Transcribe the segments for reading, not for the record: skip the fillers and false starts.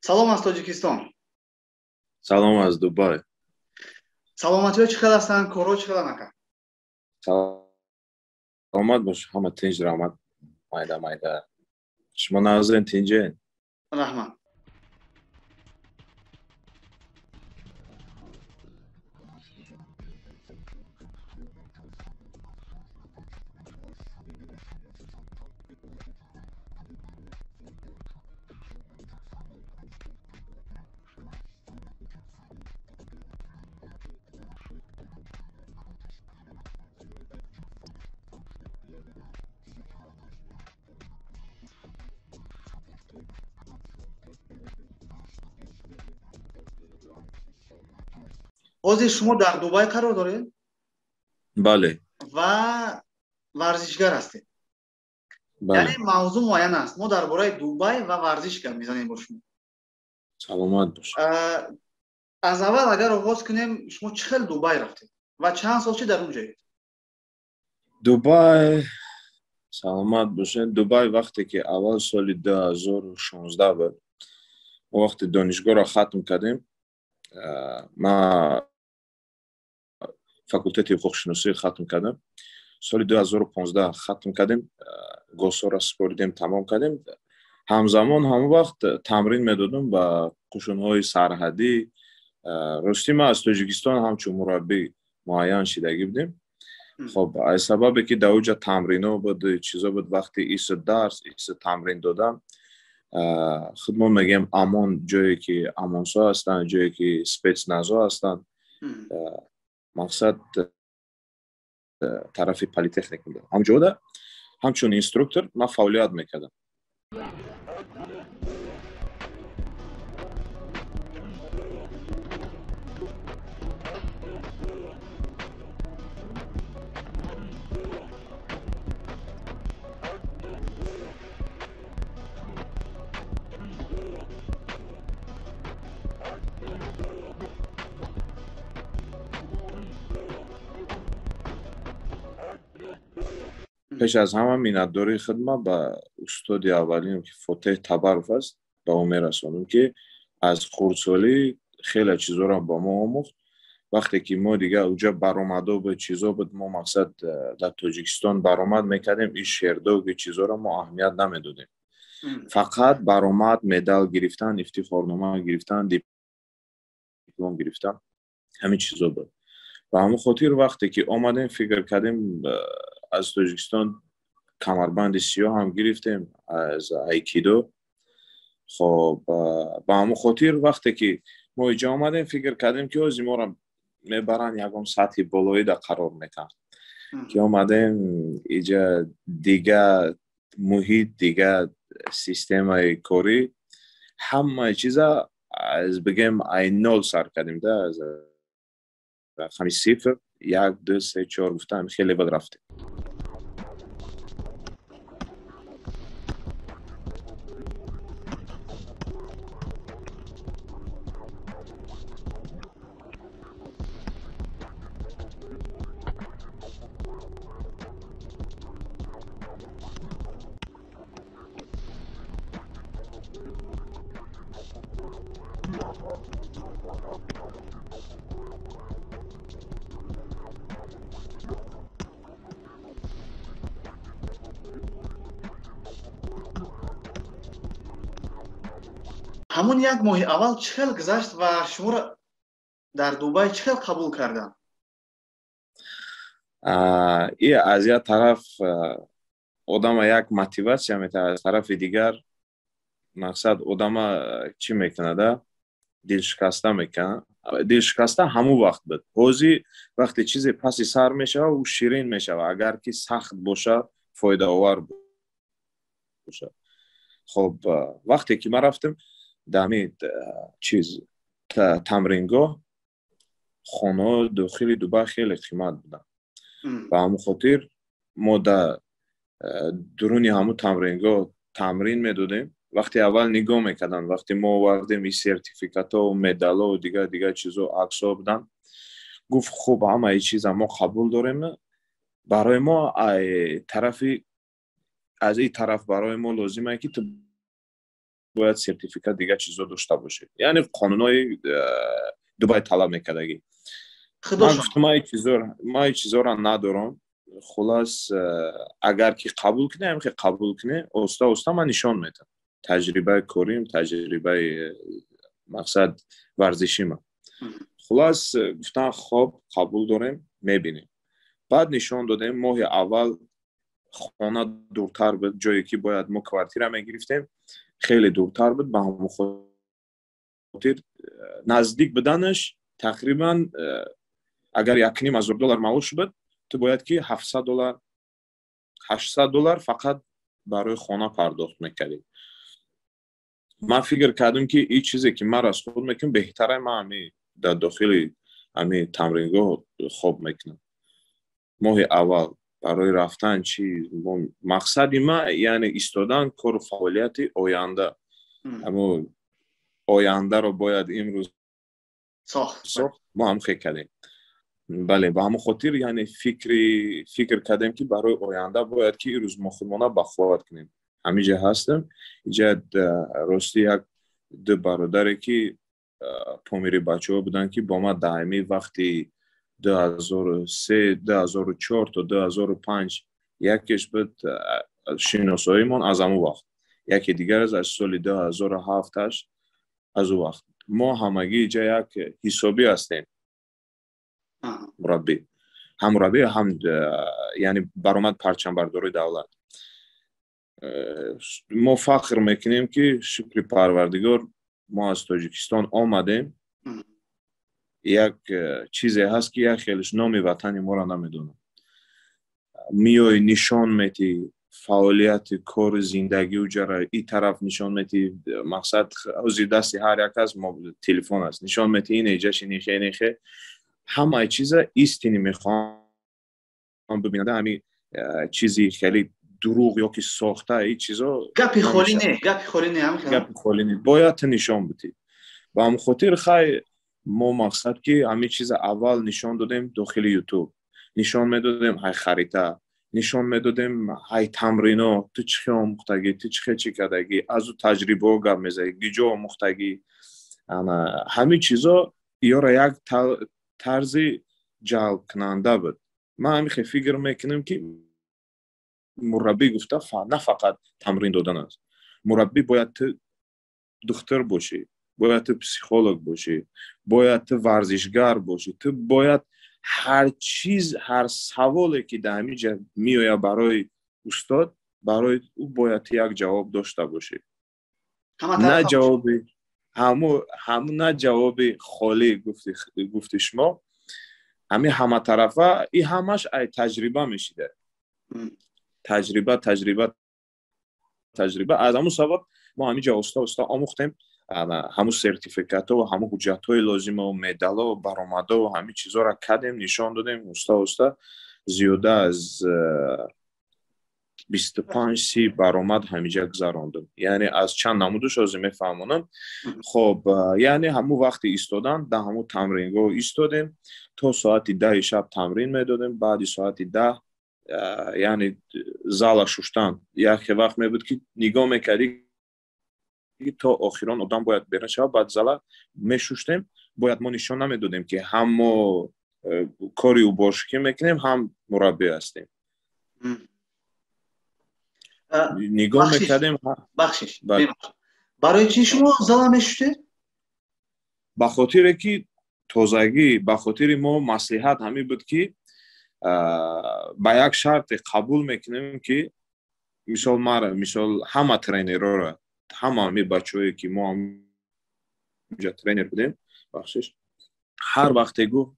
Салом аз Тоҷикистон. Салом аз Дубай. Саломатиҳо чӣ хел ҳастанд? Корҳо чӣ хеланд, ака? Саломат бош, ҳама тинҷ, раҳмат. Майда майда. Шумо нағзен, тинҷен? Раҳмат. Ҳозир шумо дар Дубай қарор доред? Бале. Ва варзишгар ҳастед. Бале. Яъне мавзӯъ муайян аст. Мо дар бораи Дубай ва варзиш гап мезанем бо шумо. Саломат бош. Аз аввал агар оғоз кунем, шумо чӣ хел Дубай рафтед ва чанд сол чи дар он ҷоед? Дубай, саломат бошед. Дубай вақте ки аввал соли 2016 буд, мо вақте донишгоҳро хатм кардем, ман факултети ҳуқуқшиносӣ хатм кардам. Соли 2015 хатм кардем, госҳоро супоридем, тамом кардем. Ҳамзамон ҳамон вақт тамрин медодам ба қушунҳои сарҳадӣ. Ростӣ ман аз Тоҷикистон ҳамчун мураббӣ муайян шидагӣ будем. Хоб, аз сабабе ки дар оҷа тамрино буд, чизо буд, вақти ису дарс, ису тамрин додам, худ мо мегӯем Амон, ҷое ки амонсо ҳастанд, ҷое ки спецназо ҳастанд, мақсад тарафи политехник буда. Ҳамҷода ҳамчун инструктор ман фаъолият мекардам. Пеш аз ҳама миннатдории хидмат ба устоди аввалинам, ки Фотеҳ Табаров аст, ба ӯ мерасонам, ки аз хурдсолӣ хеле чизоро ба мо омӯхт. Вақте ки мо дига уҷа баромадо буд, чизо буд, мо мақсад дар Тоҷикистон баромад мекардем, ин шердог, ин чизоро мо аҳамият намедодем. Фақат баромад, медал гирифтан, ифтихорнома гирифтан, диплом гирифтан, ҳамин чизо буд. Ба ҳамон хотир вақте ки омадем, фикр кардем, аз Тоҷикистон камарбанди сиёҳ ҳам гирифтем аз айкидо. Хоб, ба ҳамон хотир вақте ки мо иҷо омадем, фикр кардем, ки ҳозир моро мебаранд ягон сатҳи болоида қарор метаҳанд. Ки омадем иҷа дига муҳит, дига системаи корӣ, ҳамаи чиза аз бигем ай нол сар кардем, да, аз рақами сифр, як, ду, се, чор гуфтам, хеле бад рафтем. Ҳамон як моҳи аввал чӣ хел гузашт ва шуморо дар Дубай чӣ хел қабул карданд? И аз як тараф одама як мотиватсия метаҳад, аз тарафи дигар мақсад одама чӣ мекунада? Дилшикаста мекунад. Дилшикаста ҳамон вақт буд. Ҳозир вақте чизе паси сар мешавад, ӯ ширин мешавад. Агар ки сахт бошад, фоидаовар бошад. Хоб, вақте ки ман рафтам дар ҳамин чиз тамрингоҳ, хонаҳо дохили Дубай хеле қимат буданд. Ба ҳамон хотир мо дар дуруни ҳамон тамрингоҳ тамрин медодем. Вақте аввал нигоҳ мекарданд, вақте мо овардем ин сертификатҳо, медалҳо, дигар дигар чизо, аксҳо буданд, гуфт хуб, ҳамаи чиза мо қабул дорем, барои мо тарафи аз ин тараф барои мо лозим е ки ту Бояд сертификат, дигар чизо дошта бошӣ, яъне қонунҳои Дубай талаб мекардагӣ. Ман гуфтам, ман чизоро надорам. Хулас, агар ки қабул кунӣ, ҳамихе қабул кунӣ, оста оста ман нишон метам таҷрибаи корим, таҷрибаи мақсад варзишима. Хулас, гуфтан, хоб, қабул дорем, мебинем. Баъд нишон додем. Моҳи аввал хона дуртар буд, ҷое ки бояд мо квартира мегирифтем, хеле дуртар буд. Ба ҳамон хотир наздик буданаш тақрибан агар 1500 доллар маош буд, ту бояд ки 700 доллар, 800 доллар фақат барои хона пардохт мекардӣ. Ман фикр кардам, ки ин чизе ки ман расход мекунам, беҳтара ман ами дар дохили ами тамрингоҳ хоб мекунам. Моҳи аввал барои рафтан чи мақсади ма, яъне истодан, кору фаъолияти оянда, амо ояндаро бояд имрӯз сохт. Мо ҳам хел кардем, бале. Ба ҳамон хотир, яъне фикр кардем, ки барои оянда бояд ки ирӯз мо худмона бахувват кунем. Ҳамиҷа ҳастам. Иҷа рости як ду бародаре ки помири бачаҳо буданд, ки бо ман даимӣ вақти 2003, 2004 то 2005 якеш буд, шиносоимон аз ҳамон вақт, яке дигар аз соли 2007, аз ӯ вақт мо ҳамагӣ иҷа як ҳисобӣ ҳастем. Мураббӣ, ҳам мураббӣ, ҳам яъне баромад парчамбардори давлат. Мо фахр мекунем, ки шукри Парвардигор, мо аз Тоҷикистон омадем. Як чизе ҳаст, ки як хелеш номи ватани моро намедонам. Миёй, нишон метӣ фаъолияти кори зиндагиу ҷара и тараф нишон метӣ. Мақсад, ҳозир дасти ҳар як аз мо телефон аст, нишон метӣ, ин эҷаш инихе, инихе, ҳамаи чиза истини мехоҳам бибинада. Ҳами чизи хеле дурӯғ ё ки сохта, и чизо. Гапи холӣ не, гапи холӣ не. Гапи холӣ не, бояд ту нишон битӣ. Ба ҳамон хотир, хай, мо мақсад ки ҳамин чиза аввал нишон додем, дохили Ютуб нишон медодем, ҳай харита нишон медодем, ҳай тамрино, ту чӣ хе омӯхтагӣ, ту чӣ хе чӣ кардагӣ, аз ӯ таҷрибаҳо гап мезадӣ, гиҷо омӯхтагӣ. Ҳамин чизо ёра як тарзи ҷалбкунанда буд. Ман ҳамин фикр мекунам, ки мураббӣ гуфта на фақат тамрин додан аст. Мураббӣ бояд ту духтур бошӣ, бояд ту психолог бошӣ, бояд ту варзишгар бошӣ, ту бояд ҳар чиз, ҳар саволе ки дар ҳамин ҷа меояд барои устод, барои ӯ бояд ту як ҷавоб дошта бошӣ. На ҷавоби ҳаму, на ҷавоби холӣ. Гуфти шумо, ҳамин ҳаматарафа, и ҳамаш ай таҷриба мешида. Таҷриба, таҷриба, таҷриба. Аз ҳамун сабаб мо ҳамин ҷо оста оста омӯхтем ҳамун сертификатҳо ва ҳамун ҳуҷҷатҳои лозима, медалҳо, баромадҳо, ҳамин чизҳоро кардем, нишон додем. Оста оста зиёда аз 25-30 баромад ҳамиҷа гузарондем, яъне аз чанд намудуш ҳозир мефаҳмонам. Хоб, яъне ҳамун вақти истодан дар ҳамун тамрингоҳ истодем, то соати 10-и шаб тамрин медодем. Баъди соати 10, яъне зала шуштан. Яке вақт мебуд, ки нигоҳ мекардӣ, то охирон одам бояд берун шавад, баъд зала мешуштем. Бояд мо нишон намедодем, ки ҳам мо кори уборщикӣ мекунем, ҳам мураббӣ ҳастем. Нигоҳ мекардем. Бахшиш, барои чӣ шумо зала мешуштед? Ба хотире ки тозагӣ, ба хотири мо маслиҳат ҳамин буд, ки ба як шарте қабул мекунем, ки мисол мара, мисол ҳама тренерора, ҳама ҳами бачаҳое ки мо ҳамҷа тренер будем, бахшиш, ҳар вақте гуфт,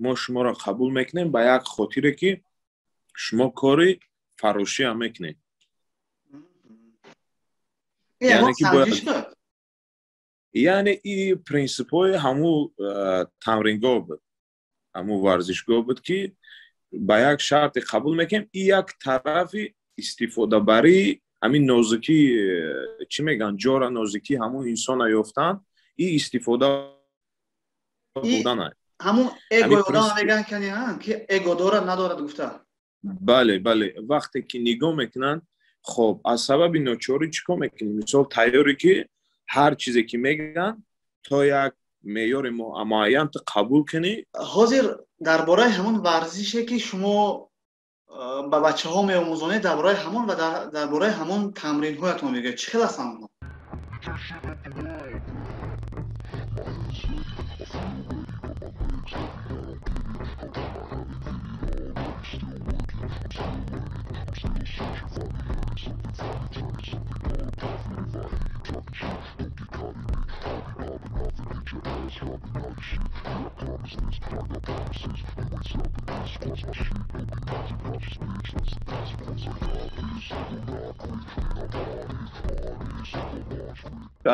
мо шуморо қабул мекунем ба як хотире, ки шумо кори фарошиам мекунед. Яъне и принсипҳои ҳамун тамрингоҳ буд, ҳамун варзишгоҳ буд, ки ба як шарте қабул мекунем. И як тарафи истифодабарии ҳамин нозукӣ, чӣ мегӯянд, ҷора нозукӣ ҳамун инсона ёфтан и истифода бурдан. Ҳамун эго одам мегӯянд, ки эго дорад, надорад гуфта. Бале, бале, вақте ки нигоҳ мекунанд. Хоб, аз сабаби ночорӣ чӣ кор мекунӣ? Мисол, тайёре ки ҳар чизе ки мегӯянд, то як меъёри муайян ту қабул кунӣ. Ҳозир дар бораи ҳамон варзише, ки шумо ба бачаҳо меомӯзонед, дар бораи ҳамон ва дар бораи ҳамон тамринҳоятон мегӯяд. Чӣ хел ҳастанд онҳо?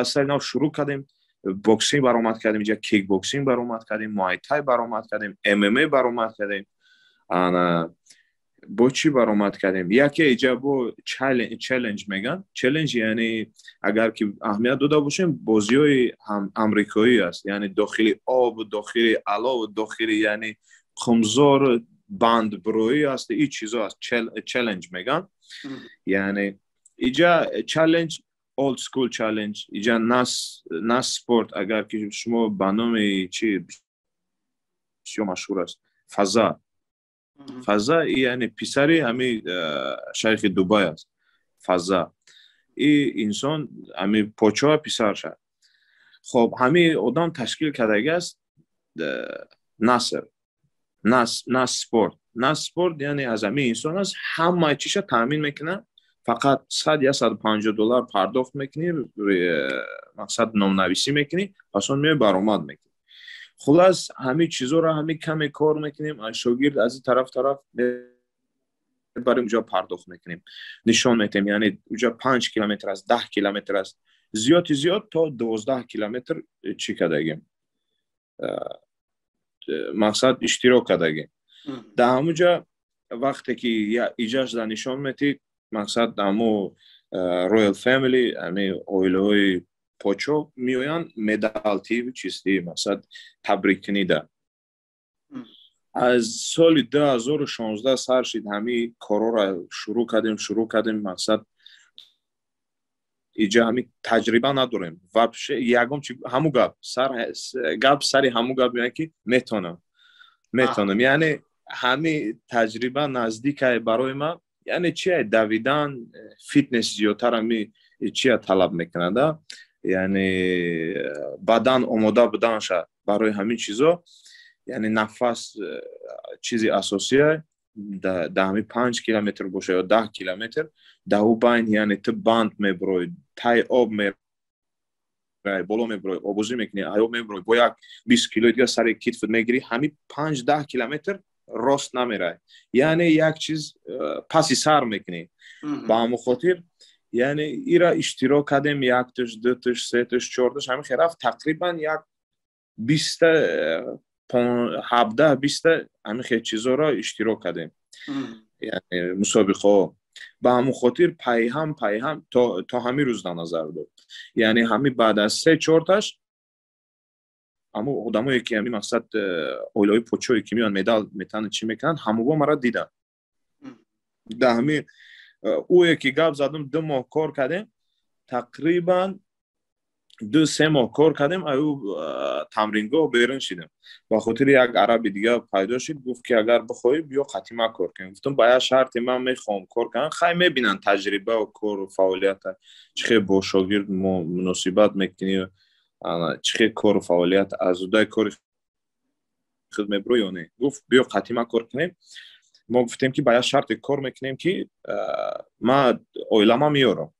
Аз сари нав шурӯъ кардем, боксинг баромад кардем, иҷа кикбоксинг баромад кардем, муайтай баромад кардем, ММА баромад кардем, ана бо чӣ баромад кардем? Яке иҷа бо челлендж меган. Челлендж яъне, агар ки аҳамият дода бошем, бозиҳои амрикоӣ аст, яъне дохили об, дохили алов, дохили, яъне қумзор, бандбурӯӣ аст, ин чизо аст, челлендж меган. Яъне иҷа челлендж, old school challenge, иҷа нас спорт, агар ки шумо ба номи чи бисёр машҳур аст, Фаза. Фаза, яъне писари ҳами шайхи Дубай аст. Фаза. И инсон ҳами почоа писарша. Хоб, ҳами одам ташкил кардаги аст Наср. Нас спорт. Нас спорт, яъне аз ҳами инсон аст, ҳама чиша таъмин мекунад, фақат 100-150 доллар пардохт мекунӣ, мақсад, номнависӣ мекунӣ, пас он меои, баромад мекунӣ. Хулас, ҳамин чизоро ҳамин каме кор мекунем, аз шогирд аз ин тараф мебарем, уҷа пардохт мекунем, нишон метем, яъне уҷа 5 километр аст, 10 километр аст, зиёди зиёд то 12 километр чӣ кардагим, мақсад, иштирок кардагим. Дар ҳамуҷа вақте ки иҷашда нишон метӣ, мақсад, ҳамо Royal Family, ҳами оилаҳои почо меоянд, медалтив чисти, мақсад, табриккунида. Аз соли 2016 сар шид, ҳами корҳоро шурӯъ кардем. Мақсад, иҷа ҳами таҷриба надорем вообще, ягон чи. Ҳаму гап сар, гап сари ҳаму гап меояд, ки метонам, яъне ҳами таҷриба наздикае барои ман. Яъне чия, давидан, фитнес зиёдтар ҳами чия талаб мекунада, яъне бадан омода буданша барои ҳамин чизо, яъне нафас чизи асосие. Да ҳами 5 километр боша ё 10 километр, да ӯ байн, яъне ту банд мебурой, тай об мерай, боло мебурой, обозӣ мекунӣ, ай об мебурой, бо як 20 килои дига сари китфт мегирӣ, ҳами 5-10 километр рост намерай, яъне як чиз паси сар мекунӣ. Ба ҳамон хотир, яъне ира иштирок кардем, якташ, дуташ, сеташ, чорташ, ҳамин хел рафт, тақрибан як 20-та, 17, 20-та ҳамин хел чизоро иштирок кардем, яъне мусобиқаҳо. Ба ҳамон хотир пайҳам пайҳам то ҳамин рӯз дар назар дод, яъне ҳамин баъд аз се чорташ ҳамун одамое ки ҳамин, мақсад, оилаҳои подшоҳе ки меоянд, медал метананд, чӣ мекунанд, ҳамуво мара диданд. Да ҳамин ӯе ки гап задам, 2 моҳ кор кардем, тақрибан 2-3 моҳ кор кардем, аю тамрингоҳ берун шидем. Ба хотири як араби дига пайдо шид, гуфт ки агар бихоҳӣ, биё қатима кор кунем. Гуфтам, ба як шарте ман мехоҳам кор кунам, хай, мебинанд таҷрибаву кору фаъолията, чӣ хел бо шогирд муносибат мекунӣ, чӣ хел кору фаъолият аз удаи кори худ мебурӣ ё не. Гуфт, биё қатима кор кунем. Мо гуфтем ки ба як шарте кор мекунем, ки ман оилама меёрам,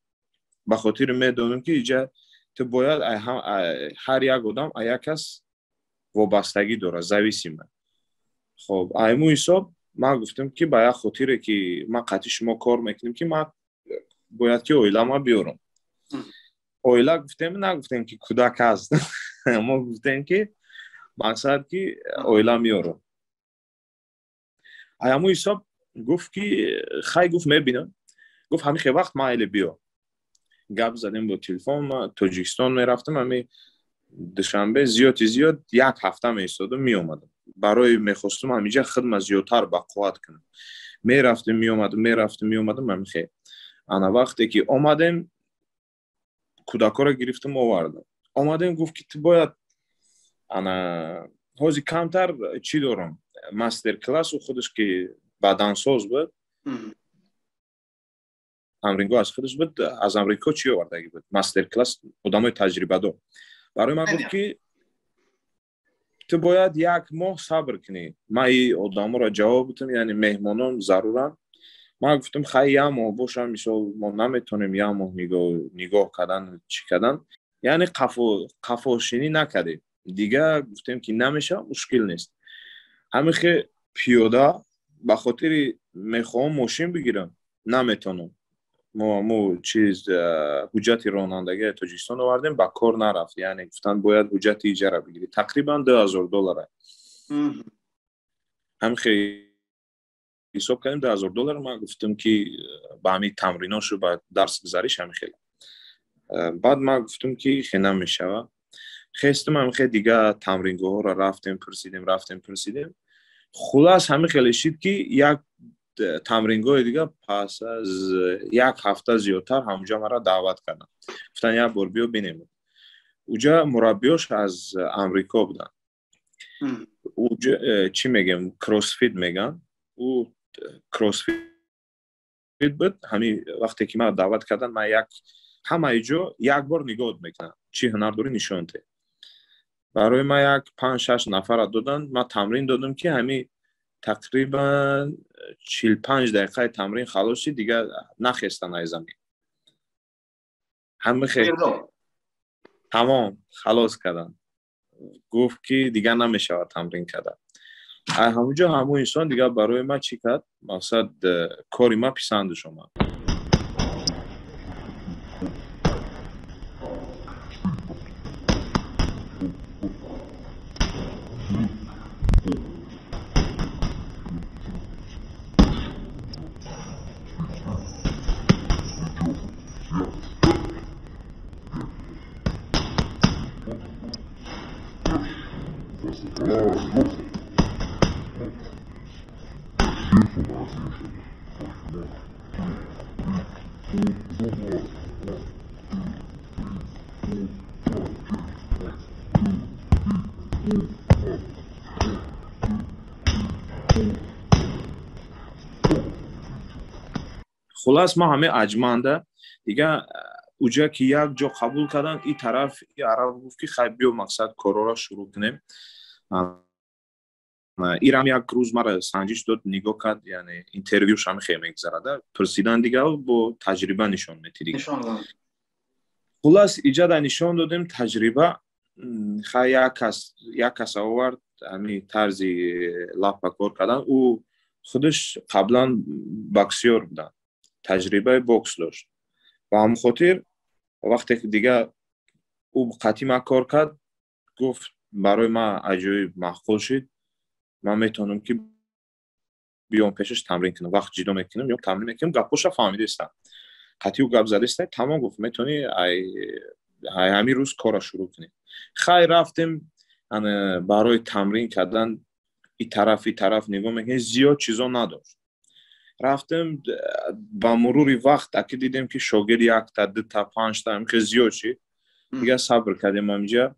ба хотири медонам ки иҷа ту бояд ҳар як одам як кас вобастагӣ дорад, зависима. Хоб, айму ҳисоб ман гуфтам ки ба як хотире ки ман қатъи шумо кор мекунем, ки ман бояд ки оилама биёрам. Оила гуфтем, нагуфтем ки кӯдак аст, мо гуфтем ки мақсад ки оила меёрам. Аяму ҳисоб гуфт ки хай, гуфт, мебинам, гуфт, ҳамин хел вақт майли, биё. Гап задем бо телефон. Ма Тоҷикистон мерафтам, ҳами Душанбе зиёди зиёд як ҳафта меистодам, меомадам, барои мехостум ҳамиҷа хидма зиёдтар ба қувват кунам. Мерафтем, меомадам, мерафтем, меомадам, ҳамин хел. Ана вақте ки омадем, кӯдакҳоро гирифтам, овардам. Омадем, гуфт, ки ту бояд, ана ҳозир камтар чӣ дорам, мастер классу худаш ки бадансоз буд, тамрингоҳ аз худаш буд, аз Амрико чӣ овардаги буд, мастер класс, одамои таҷрибадор. Барои ман гуфт, ки ту бояд як моҳ сабр кунӣ. Ман и одаморо ҷавоб бутам, яъне меҳмонон заруранд. Ман гуфтам, хай, як моҳ бошам, мисол, мо наметонем як моҳ нигоҳ кардан, чӣ кардан, яъне қафошинӣ накардем. Дига гуфтем, ки намешавад, мушкил нест. Ҳамихе пиёда, ба хотири мехоҳам мошин бигирам, наметонам. Мо чиз, ҳуҷҷати ронандагии Тоҷикистон овардем, ба кор нарафт. Яъне гуфтанд, бояд ҳуҷҷати иҷара бигирӣ, тақрибан 2000 доллара. Ҳамихе ҳисоб кардем, 2000 доллар. Ман гуфтам, ки ба ҳамин тамриношу ба дарс гузариш ҳамин хел. Баъд ман гуфтам, ки хе намешава. Хестам, ҳамин дига тамрингоҳҳоро рафтем, пурсидем, рафтем, пурсидем. Хулас, ҳамин хеле шид, ки як тамрингоҳи дига пас аз як ҳафта зиёдтар ҳамунҷа маро даъват карданд. Гуфтанд, як бор биё, бинем. Уҷа мураббиёш аз Амрико буданд. Уҷа чӣ мегем, кроссфит меган, ӯ кроссфит буд. Ҳамин вақте ки маро даъват карданд, ман як ҳамаи ҷо як бор нигоҳ мекунам, чӣ ҳунар дорӣ, нишон те. Барои ман як панҷ шаш нафара доданд. Ман тамрин додам, ки ҳамин тақрибан 45 дақиқаи тамрин халос шид, дига нахестан ай замин. Ҳамихе тамом халос карданд. Гуфт, ки дигар намешавад тамрин кардан. Ҳамунҷо ҳамун инсон дигар барои ман чӣ кард, мақсад, кори ман писандаш омад. Хулас, ма ҳамаи аҷманда дига уҷа ки як ҷо қабул карданд, и тараф и араб гуфт, ки хай, биё, мақсад, корора шурӯъ кунем. Ирам як рӯз мара санҷиш дод, нигоҳ кард, яъне интервюш ҳами хел мегузарада, пурсидан, дига бо таҷриба нишон мети дига. Хулас, иҷада нишон додем таҷриба. Хай, як кас овард, ҳами тарзи лапа кор кардан. Ӯ худаш қаблан боксёр буданд, таҷрибаи бокс дошт. Ба ҳамн хотир вақте ки дига ӯ қатъи ман кор кард, гуфт, барои ман аҷоиб маъқул шид, ман метавонам, ки биём пешаш тамрин кунам, вақт ҷидо мекунам, ё тамрин мекунам. Гапоша фаҳмидастам, қатъи ӯ гап задаста, тамом. Гуфт, метавонӣ ай ҳамин рӯз корро шурӯъ кунӣ. Хай, рафтем барои тамрин кардан. И тараф, и тараф нигоҳ мекунем, зиёд чизо надошт. Рафтем, ба мурури вақт аки дидем, ки шогирд якта, дута, панҷта, ҳамихе зиёд шид. Дига сабр кардем. Ҳаминҷа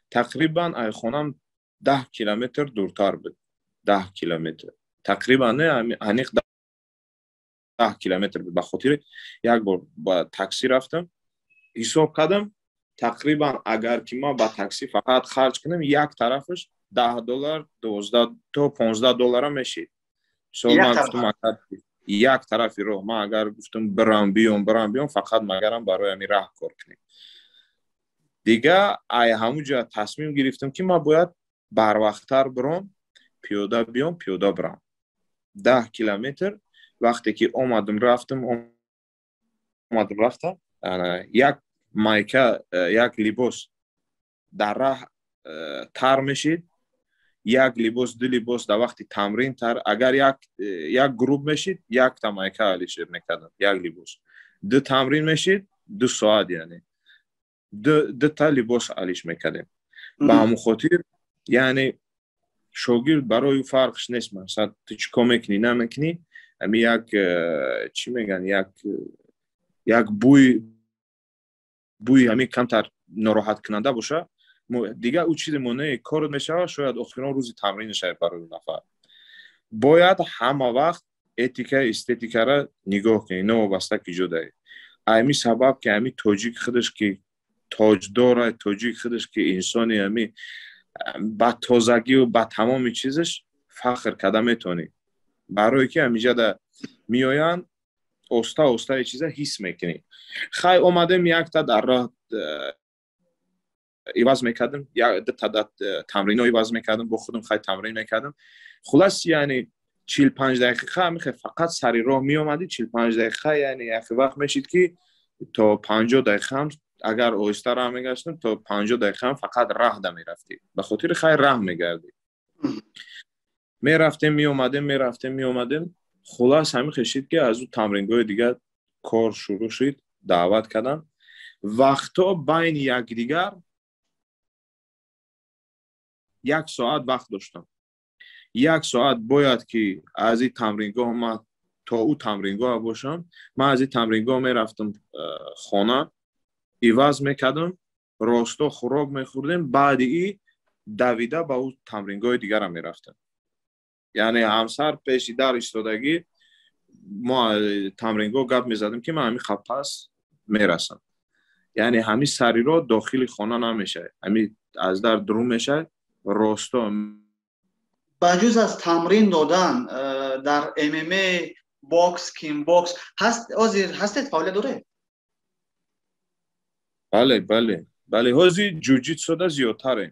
тақрибан ай хонам 10 километр дуртар буд, 10 километр тақрибан, не, аниқ 10 километр буд. Ба хотири як бор ба такси рафтам, ҳисоб кардам, тақрибан агар ки ман ба такси фақат харҷ кунам, як тарафаш 10 доллар, 12 то 15 доллара мешид. Ман гуфтам, агар як тарафи роҳ, ман агар гуфтам, бирам биём, бирам биём, фақат магарам барои ҳамин раҳ кор кунем. Дига ай ҳамуҷа тасмим гирифтам, ки ман бояд барвақттар биром, пиёда биём, пиёда бирам 10 километр. Вақте ки омадам, рафтам, омадам, рафтам, як майка, як либос дар раҳ тар мешид, як либос, ду либос дар вақти тамрин тар. Агар як групп мешид, якта майка алишер мекардам, як либос. Ду тамрин мешид, 2 соат, яъне дута либос алиш мекардем. Ба ҳамон хотир, яъне шогирд барои ӯ фарқш нест, масалан, ту чӣ кор мекунӣ, намекунӣ, ҳами як чӣ мегӯянд, як Як бӯи ҳамин камтар нороҳаткунанда боша, дигар ӯ чизи монеи кор мешавад, шояд охирон рӯзи тамрин шавад барои нафар. Бояд ҳама вақт этика, эстетикара нигоҳ кунӣ, новобаста ки ҷо даҳӣ. Ами сабаб ки ами тоҷик худаш ки тоҷдора, тоҷик худаш ки инсони ами ба тозагию ба тамоми чизаш фахр карда метавонӣ. Барое ки ҳамиҷада меоянд, оста оста чиза ҳис мекунӣ. Хай, омадем, якта дар роҳ иваз мекардем, дута тамрино иваз мекардем, бо худам хай тамрин мекардем. Хулас, яъне 45 дақиқа михе фақат сари роҳ меомадӣ, 45 дақиқа, яъне як вақт мешид, ки то 50 дақиқаам, агар оҳиста раҳ мегаштем, то 50 дақиқаам фақат раҳда мерафтӣ, ба хотири хай раҳ мегардӣ. Мерафтем, меомадем, мерафтем, меомадем. Хулас, ҳамин хешид, ки аз ӯ тамрингоҳи дигар кор шурӯъ шуд, даъват кардам. Вақтҳо байни якдигар як соат вақт доштам. Як соат бояд ки аз ин тамрингоҳ ман то ӯ тамрингоҳ бошам. Ман аз ин тамрингоҳ мерафтам хона, иваз мекардам, росто хӯрок мехӯрдем, баъди и давида ба ӯ тамрингоҳи дигарам мерафтам. Яъне ҳамсар пеши дар истодагӣ, мо тамрингоҳ гап мезадем, ки ман ҳамин қапас мерасам. Яъне ҳамин сари роҳ дохили хона намешавад, ҳамин аз дар дурун мешавад росто. Ба ҷуз аз тамрин додан дар ММА, бокс, кикбокс ҳаст, ҳозир ҳастед, фаъолият доред? Бале, ҳозир ҷуҷитсода зиёдтарем.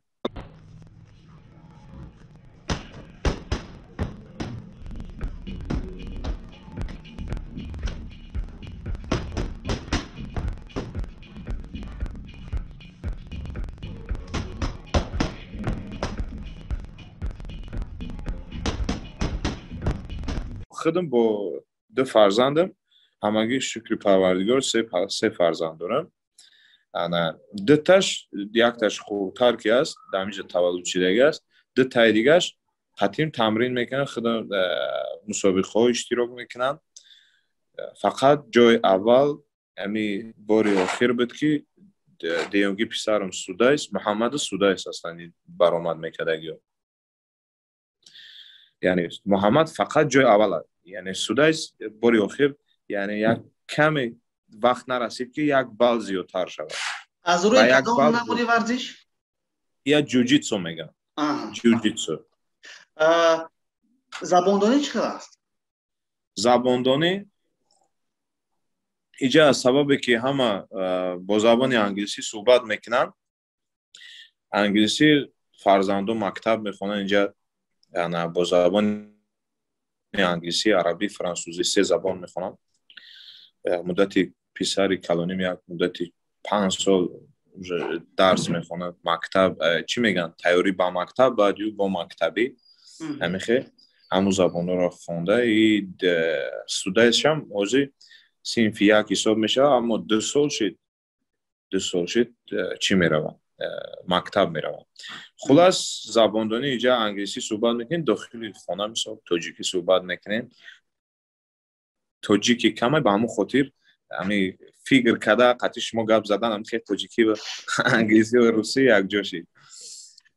Худам бо ду фарзандам, ҳамагӣ, шукри Парвардигор, се фарзанд дорам. Ана дуташ, якташ хурдтар ки аст, дар ҳаминҷа таваллуд шидаги аст, дутаи дигаш қатим тамрин мекунанд, худам мусобиқаҳо иштирок мекунанд. Фақат ҷои аввал ҳами бори охир буд, ки деёнги писарам Судайс, Муҳаммаду Судайс ҳастанд, баромад мекардагиё. Яъне Муҳаммад фақат ҷои аввал, яъне Судайс бори охир, яъне як каме вақт нарасид, ки як балл зиёдтар шавад. Аз рӯи кадом намуди варзиш? Я ҷуҷитсо мегӯям, ҷуҷитсо. Забондонӣ чӣ хел аст? Забондонӣ иҷа аз сабабе ки ҳама бо забони англисӣ суҳбат мекунанд, англисӣ фарзандо мактаб мехонанд инҷа, бо забони англисӣ, арабӣ, франсузӣ, се забон мехонанд. Муддати писари калоним як муддати 5 сол дарс мехонад, мактаб, чӣ мегӯянд, тайёрӣ ба мактаб, баъд ю бо мактабӣ ҳамихе ҳамун забонҳоро хонда. И Судайсшам ҳозир синфи як ҳисоб мешавад, аммо 2 сол шид, 2 сол шид, чӣ меравад, мактаб меравад. Хулас, забондонӣ иҷа англисӣ суҳбат мекунем, дохили хона мисол тоҷикӣ суҳбат мекунем. Тоҷики камай, ба ҳамун хотир ҳами фикр карда қатъи шумо гап задан, ҳами хел тоҷикӣ ва англисӣ ва русӣ якҷо шид.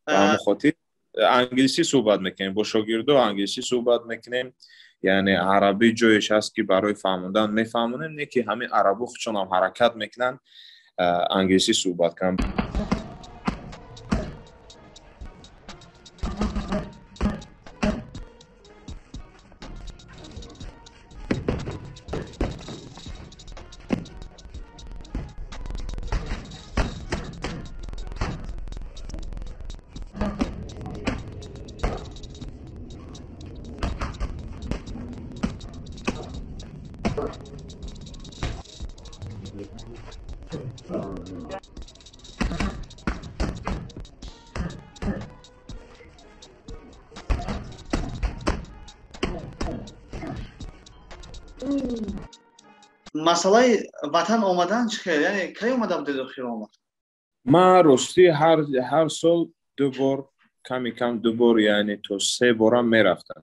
Ба ҳамун хотир англисӣ суҳбат мекунем, бо шогирдо англисӣ суҳбат мекунем. Яъне арабӣ ҷоеш ҳаст, ки барои фаҳмондан мефаҳмонем, не ки ҳамин арабо худшонам ҳаракат мекунанд англисӣ суҳбат кунанд. Масъалаи ватан омадан чӣ хел, яъне кай омада будед охир омад? Ман ростӣ ҳар сол ду бор, ками кам ду бор, яъне то се борам мерафтам.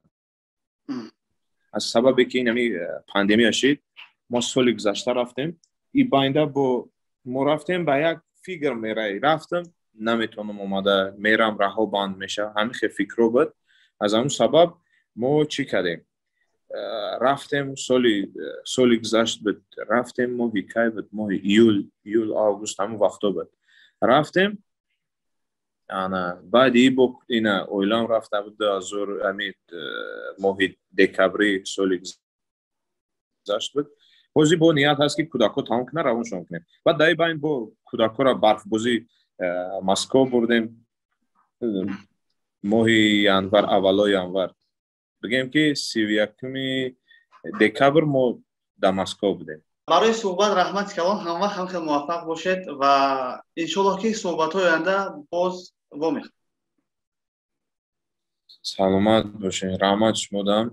Аз сабабе ки инами пандемия шид, мо соли гузашта рафтем. И байнда бо мо рафтем, ба як фикр мерай, рафтам, наметавонам омада, мерам, раҳо банд меша, ҳамин хел фикро буд. Аз ҳамун сабаб мо чӣ кардем? Рафтем, соли гузашт буд, рафтем, моҳи кай буд, моҳи июл, август, ҳамун вақто буд, рафтем. Ана баъди бо ина оилам рафта буд, 2000 ами моҳи декабри соли гузашт буд. Ҳозир бо ният ҳаст, ки кӯдакҳо тамом кунад, равоншон кунем. Баъд дар байн бо кӯдакҳоро барфбозӣ Москва бурдем моҳи январ, аввалои январ, бигем, ки 31-уми декабр мо дар Москва будем. Барои суҳбат раҳмати калон. Ҳамвақт ҳам хел муваффақ бошед ва иншоллоҳ, ки суҳбатҳои оянда боз вомехӯрем. Саломат бошед, раҳмат шумодам.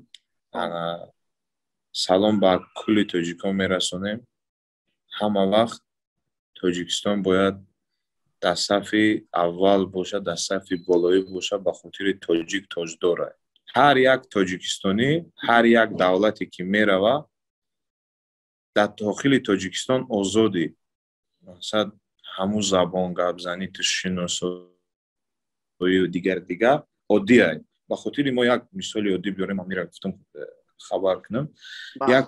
Салом ба кулли тоҷикон мерасонем. Ҳама вақт Тоҷикистон бояд дар сафи аввал бошад, дар сафи болоӣ бошад, ба хотири тоҷик тоҷдора. Ҳар як тоҷикистонӣ, ҳар як давлате ки мерава, дар дохили Тоҷикистон озодӣ, мақсад, ҳамун забон гапзанӣ, ту шиносоию дигар дигар оддиай. Ба хотири мо як мисоли оддӣ биёрем, амира гуфтам, хабар кунам. Як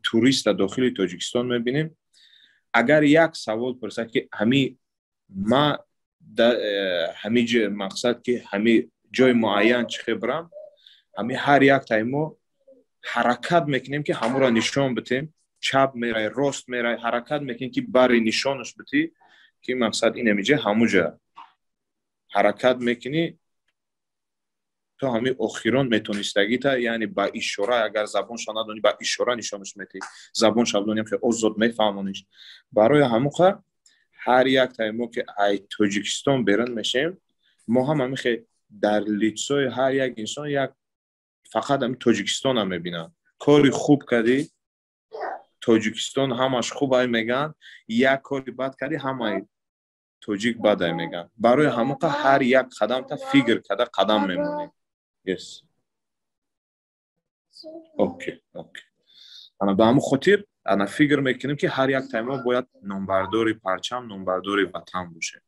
турист дар дохили Тоҷикистон мебинем, агар як савол пурсад, ки ҳами ма ҳами мақсад, ки ҳами ҷои муайян чӣ хел бирам, ҳами ҳар яктаи мо ҳаракат мекунем, ки ҳамуро нишон битем. Чап мерай, рост мерай, ҳаракат мекунем, ки бари нишонаш битӣ, ки мақсад инамиҷа, ҳамуҷа. Ҳаракат мекунӣ то ҳами охирон метонистагита, яъне ба ишора, агар забонша надонӣ, ба ишора нишонаш метиҳӣ, забонша бидонӣ, хел озод мефаҳмониш. Барои ҳамуқа ҳар яктаи мо, ки ай Тоҷикистон берун мешем, мо ҳам ҳамихе дар лицо и ҳар як инсон як фақат ҳами Тоҷикистона мебинанд. Кори хуб кардӣ, Тоҷикистон ҳамаш хуб ай мегӯянд, як кори бад кардӣ, ҳамаи тоҷик бад ай мегӯянд. Барои ҳамуқа ҳар як қадамта фикр карда қадам мемонӣ. Yes, okay. Ана ба ҳамун хотир ана фикр мекунем, ки ҳар як таймо бояд номбардори парчам, номбардори ватан бошем.